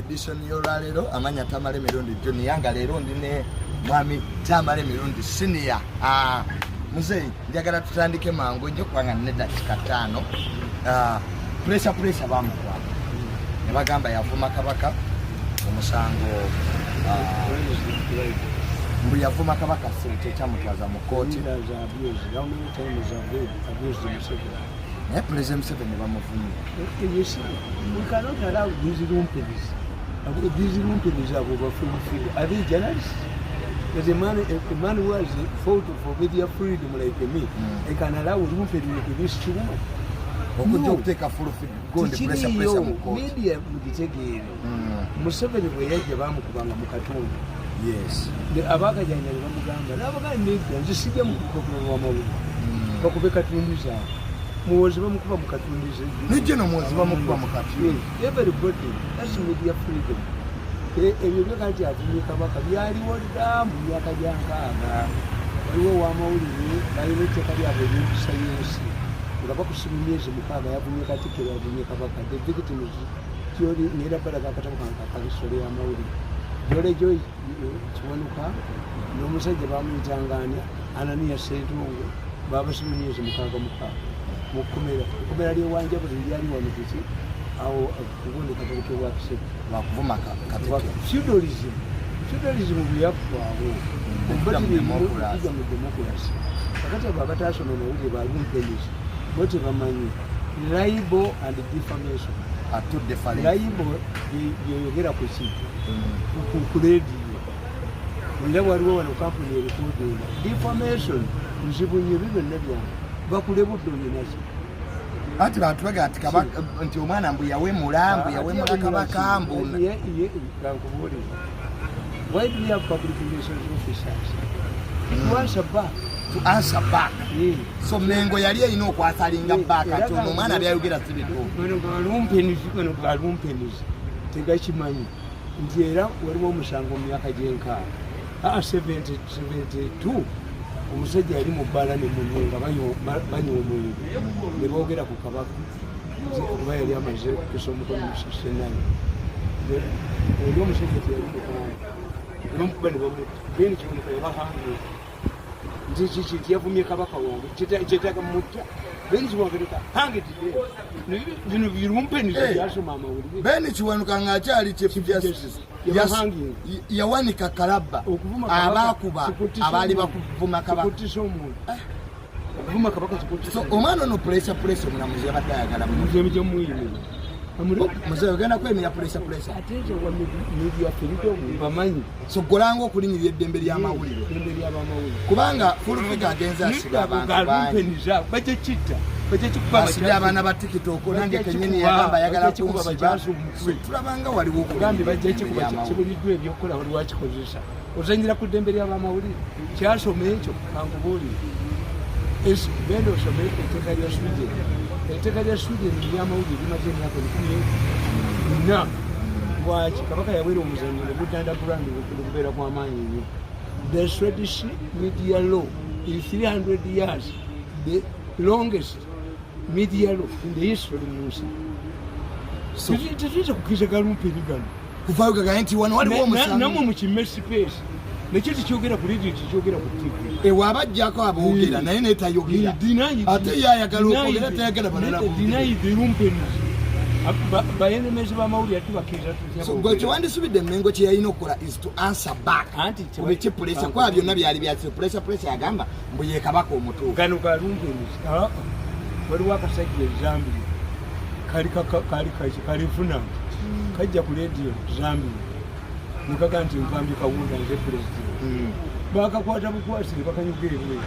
Edition y'olwaleero. Amanya Tamale Mirundi Junior, nga leero ndi ne Mwami Tamale Mirundi Senior. Ah, muzeeyi, njagala tutandike mangu nnyo kubanga nina eddakiika 5. Ah, Pressure Pressure bamukwata ne bagamba yavuma Kabaka. Omusango, ah, mbu yavuma Kabaka, kyekyamutwaza mu kooti. Leaders are abused. How many times have they abused Museveni? Naye President Museveni bamuvumye. You see, we cannot allow these lumpens. These lumpens are overfulfilled. Are they journalists? There's a man who has fought for media freedom like me. I can allow lumpen to this woman. Okujja No. okuteeka full gondi Pressure Pressure mu kooti. Media mugitegeere. Museveni bwe yajja, bamukubanga mu katundu. Abakajanja ne bamugamba, nabagamba, nedda, nze sijja mu kukokulwa mawulire. Bakube katundu zaabwe. Muwozi bamukuba mu katundu ze. Nejje no Muwozi bamukuba mu katundu. Yes, everybody, that's media freedom. Ebyo byoka nti avumye Kabaka byaliwo dda mu myaka gya 60. Waliwo owamawulire balina etteeka lyabwe eryempisa y'ensi nga bakusiba emyezi 6, yavumye Katikkiro, yavumye Kabaka. The victims gyoli ngenda balaga akatabo kange akabisolo y'amawulire Jole Joy Kiwanuka n'omusajja bamuyitanga ani, Ananiya Sentongo, babasiba emyezi 6 6 mu kkomera, ekkomera ly'ewanjabuzi lyali wano kuki awo kugundi katale kewakisebe. Lwakuvuma Katikkiro. Feudalism, feudalism bwe yaggwawo Okujja mu democracy. Okujja mu democracy. Kakati abo abatasoma mawulire ba lumpens bo tebamanyi libel and defamation. Atudde fale. Libel byoyogera ku ki, ku rediyo, era waliwo wano kampuni erikodinga. Defamation nzibu nnyo. Ebyo byonna byange bakulebudde oyinaki. Anti bantu baga nti Kabaka, nti omwana mbu yawemula, mbu yawemula Kabaka, mbu Kankubuulire, why do we have public relations officers? To answer back. To answer back. Yeah. So Mengo yali erina okwasalinga back Era ati ono omwana byayogera si bituufu. Gano galumpenizi, gano galumpenizi, tegakimanyi nti era waliwo omusango mu myaka gy'enkaaga, aa 70 72, omusajja yali mu bbaala ne munne nga banywa omwenge ne boogera ku Kabaka. Nti kuba yali amaze kusa omukono mu 69, oli omusajja teyali mukambwe, ne bamukuba ne bamutta. Ben Kiwanuka yabahange nti kiki nti yavumye Kabaka wange, kyetaaga mutta. Ben Kiwanuka leka hange today, bino birumpenizi. Eh. Byasoma amawulire. Ben Kiwanuka ng'akyali Chief Justice Yabahanginga. Yawanika kalabba Okuvuma Kabaka abaakuba kikuttisa abaali omuntu. bakuvuma Kabaka. Kikuttisa omuntu okuvuma Kabaka, kikuttisa. So omwana ono Pressure Pressure, omulamuzi yabadde ayagala mu Muzemujemuyimira. Muzeeyi, ogenda kwemira Pressure Pressure? Ate nze wa media freedom bamanyi. So golanga okulinyirira eddembe ly'amawulire. Eddembe ly'abamawulire. Kubanga full figure agenze asiba abantu bangi. Galumpeniza bajja kitta, bajja kikuba. Asibye abaana ba TikTok, nange Bajja kenyini kikuba, yagamba ayagala bajja kikuba, kunsiba. bakyase omutwe. So tulabanga waliwo Gambye bajja okulinyirira kikuba. eddembe ly'amawulire. Kibuliddwa ebyokukola, wali wakikozesa ozanyira ku ddembe ly'abamawulire. Kyasoma ekyo, kankubuulire. Genda osome etteeka lya Sweden. Etteeka lya Sweden lyamawulire limaze emyaka 14. Lwaki Kabaka yawera omuzannyo ne gudda underground, negubeera kwamaanyi nnyo? The Swedish media law in 300 years, the longest media law in the history mu nsi. Tetuyinza kukkiriza galumpeni gano. Kuvaayo gagaye nti wano waliwo omusango. Namwe mukime space, nekyo tekyogera ku radio, tekyogera ku TV. Ewe abajjako aboogera naye netayogera, ate ye ayagala okwogera, tayagala balala boogere. Deny the lumpens, bayenemezi bamawulire tubakkiriza tutya? So gwe kyewandisubidde Mengo kye yalina okukola is to answer back. Anti ku biki Pressure, kuba byonna byali byaki Pressure Pressure yagamba mbu ye Kabaka omutuufu. Gano ga lumpens. Waliwo akasajja e Zambia kali kalifuna kajja ku radio Zambia nekaga nti mpambye Kawunda, nze president. Bakakwata bukwasi ne bakanyuga ebweru.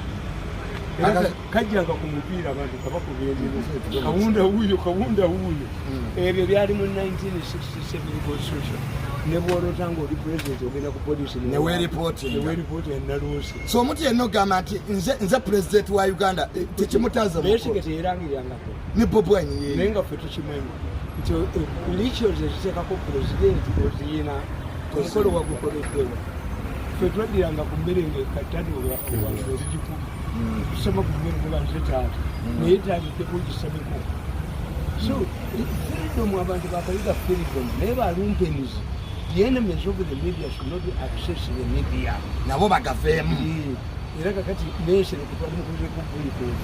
Era kajjanga ku mupiira, abantu kabakubendera, Kawunda wuuyo, Kawunda wuuyo. Ebyo byali mu 1967 constitution. Ne bwolota nga oli president, ogenda ku polisi. Ne weereportinga. Neweeripooti enaloosi. So omuntu yenna ogamba nti nze president wa Uganda, tekimutaza mu Besigye kkooti. teyerangirirangako. Ne Bobi Wine Naye ye nga ffe tukimanyi nti rituals eziteekako pulezidenti oziyina, omukolo wagukoleddewa. Ffe twaddiranga ku mmere ngaekatale olwagikubi kusoma ku mmere kuba nze taata, naye taata tekugisameko. So freedom Freedom, abantu bakayiga freedom, naye ba lumpens, the enemies of the media should not access the media. Nabo bagaveemu. Era kakati nensere kutwali mukuze ku boycott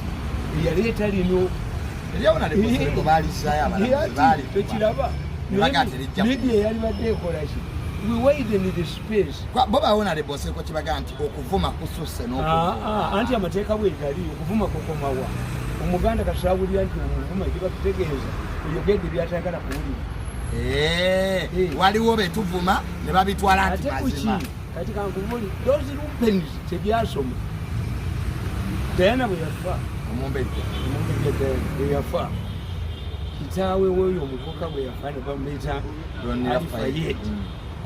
eyaleeta lino. Eryawona lekosereko baalizaayo abalamuzi baali Tekiraba. Ne bagaa terijja. Media eyalibadde ekolaki? We widen the space. Bo bawona lebosereko kibagaa nti okuvuma kususse n'okuvuma. Ah, ah, anti amateeka bwegali, okuvuma kukomawa? Omuganda kasawulira nti omuvuma kiba kitegeeza oyogedde byatayagala kuwulira. Waliwo betuvuma ne babitwala nti Ate kuki? Mazima. Kati kankubuli, those lumpens tebyasoma. Diana bwe yafa, Omumbejja. Omumbejja Diana bwe yafa, kitaawe w'oyo omuvubuka bwe yafa ne bamuyita Ron Ali Fayed. Fayed.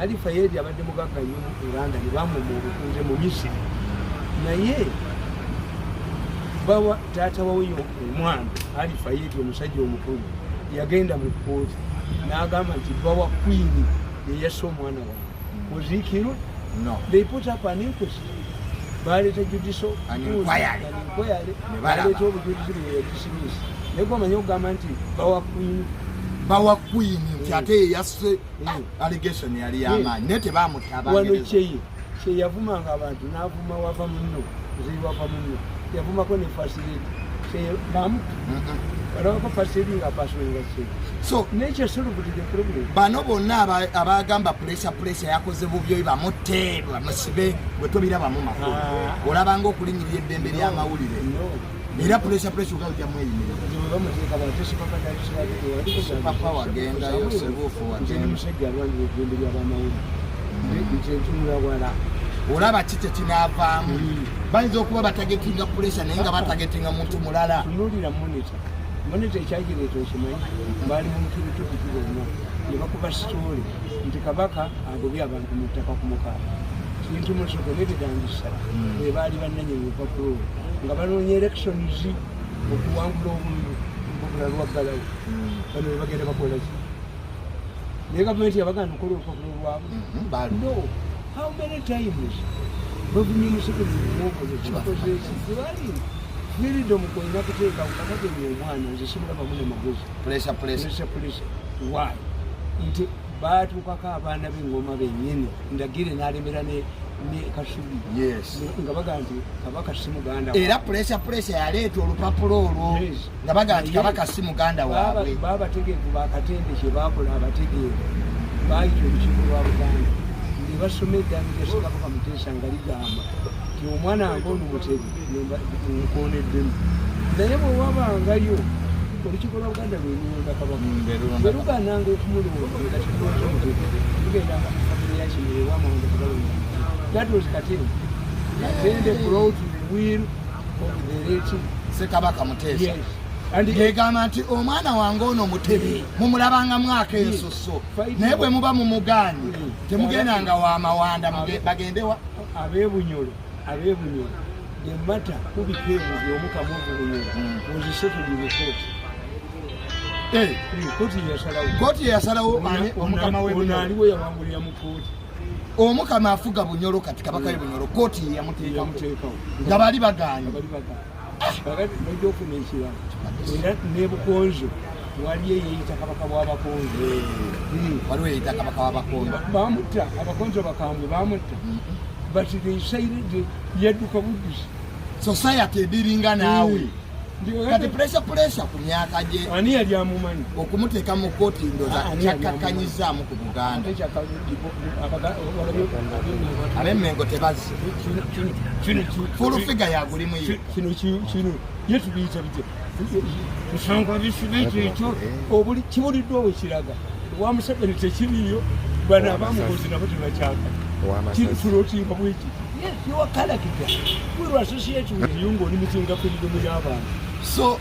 Ali Fayed abadde mugagga nnyo mu Uganda, ne bamuma obutuuze mu Misiri, naye bawa taata w'oyo omwana Ali Fayed, omusajja omukulu, yagenda mu kkooti n'agamba nti bawa queen yeyasse omwana wange. Was he killed? No. They put up an inquest, baleeta judicial An inquiry. An inquiry. Ne balaba. Baleeta obujulizi bwe yadismiss, naye gwamanyi okugamba nti bawa queen. Bawa queen nti ate yeyasse. Allegation yali yamaanyi naye tebamutta. Wano Abangereza. Kyeye kyeyavumanga abantu n'avuma wava munno nze wava munno, yavumako ne first lady. Kyeye bamutta. Balabako first lady nga apasonga kyeye. So nature solved the problem. Bano bonna abagamba pressure, pressure yakoze bubyo, bamutte, bamusibe, bwe tobirabamu makulu. Ah. Olabanga okulinyirira eddembe ly'amawulire. No. Era pressure, pressure oga ojja mweyimirira. Nze bwe bamuteeka bantu Sipapa wagendayo, Sebuufu Nze wagenda. Ndi musajja alwanira eddembe ly'abamawulire, nze ntunula wala. Olaba ki kyekinaavaamu? Mm. Bayinza okuba batargetinga pressure naye nga batargetinga muntu mulala. Tunuulira Monitor. Monitor ekyagireeta okimanyi? Baali mu mutubitubitu bonna ne bakuba story nti Kabaka agobye abantu mu ttaka ku mukaaga, kintu musoke nebigangisa. Bwe baali bannanyini lupapula olwo nga banoonya elections okuwangula obululu, olupapula lwaggalawo. Bano bwe bagenda bakola ki? Naye gavumenti yabaganda okukola olupapula lwabwe. Baali. No, how many times bavumye Museveni muwokoze kikoze eki? Tewali freedom kwolina kuteeka kakati eyo omwana nze simulabamu namagezi. Pressure, pressure. Pressure, pressure why? Nti baatuukako abaana b'engoma bennyini, Ndagire n'alemera ne Kasubi. Nga bagaa nti Kabaka si muganda. Era pressure, pressure yaleeta olupapula olwo. Nga bagaa nti Naye- Kabaka si muganda waabwe. Babategeevu bakatende kye bakola, abategeevu bayita olukiiko lwa Buganda ne basoma eddaami lya Ssekabaka Muteesa nga ligamba nti omwana wange ono Mutebi nkoneddemu, naye bwe wabangayo olukiiko lwa Buganda lwe lulonda Kabaka. Lwe lulonda. Bwe lugananga okumulonda nga tetulonze Mutebi, tugendanga mu famire ya Kimera ewamawanga tebalonda. That was Katende. Katende brought the will of the late Ssekabaka Muteesa. Yes, and Ngegamba nti omwana wange ono Mutebi mumulabangamu akensusso, naye bwe muba mumugaanye temugendanga wa mawanda, bagendewa? Ab'ebunyolo, ab'ebunyolo, the matter who became the omukama of Bunyolo was settled in the court. Kooti yasalawo. Kooti yasalawo omukama Ono w'ebunyolo. aliwo yawangulira mu kooti. Omukama afuga Bunyolo kati, kabaka w'ebunyolo, kooti ye yamuteekawo. Yamuteekawo. Nga bali bagaanye. Nga bali bagaanye. Kakati bajja okufuna ekirala, era ne Bukonzo waliyo eyeyita kabaka bw'Abakonzo. Waliwo eyita kabaka w'Abakonzo. Bamutta, Abakonzo bakambwe bamutta, but they decided yadduka buddusi. Society ediringa naawe. Kati pressure, pressure ku myaka gye. Ani yali amumanyi? Okumuteeka mu kooti ndoza Ah, ani yali kyakkakanyizaamu ku Buganda. Ab'emmengo tebazze. Full figure yagulimu ye. Kino kino ye tubiyita bitya? Tusanga bisibe kyekyo obuli kibuliddwa bwe kiraga wa Museveni tekiriyo, bano abamugozi nabo tebakyaka tulotinga bweki. Yes, your character will associate with you ng'oli mitinga freedom y'abantu. So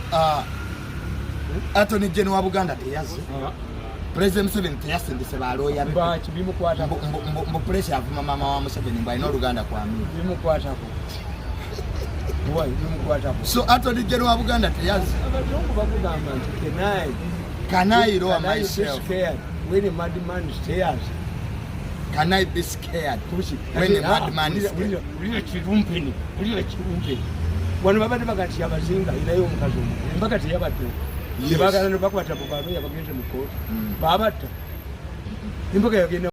Attorney General wa Buganda teyazze, President Museveni teyasindise balooya be. Baki bimukwatako? Mbu pressure avuma maama wa Museveni, mbu alina oluganda ku Amini. Bimukwatako. Why bimukwatako? So Attorney General wa Buganda teyazze. Abazungu bakugamba nti can I Can I lower can I be myself? scared when a madman stares? Can I be scared Kuki? when a madman is scared? Ulira kirumpeni, ulira kirumpeni. Wano babadde baga nti abazinga inayo omukazi omukulu, embaga teyabaddewo. Tebagala nebakwata mu baloya bagenze mu kooti, babatta, embaga yagenda.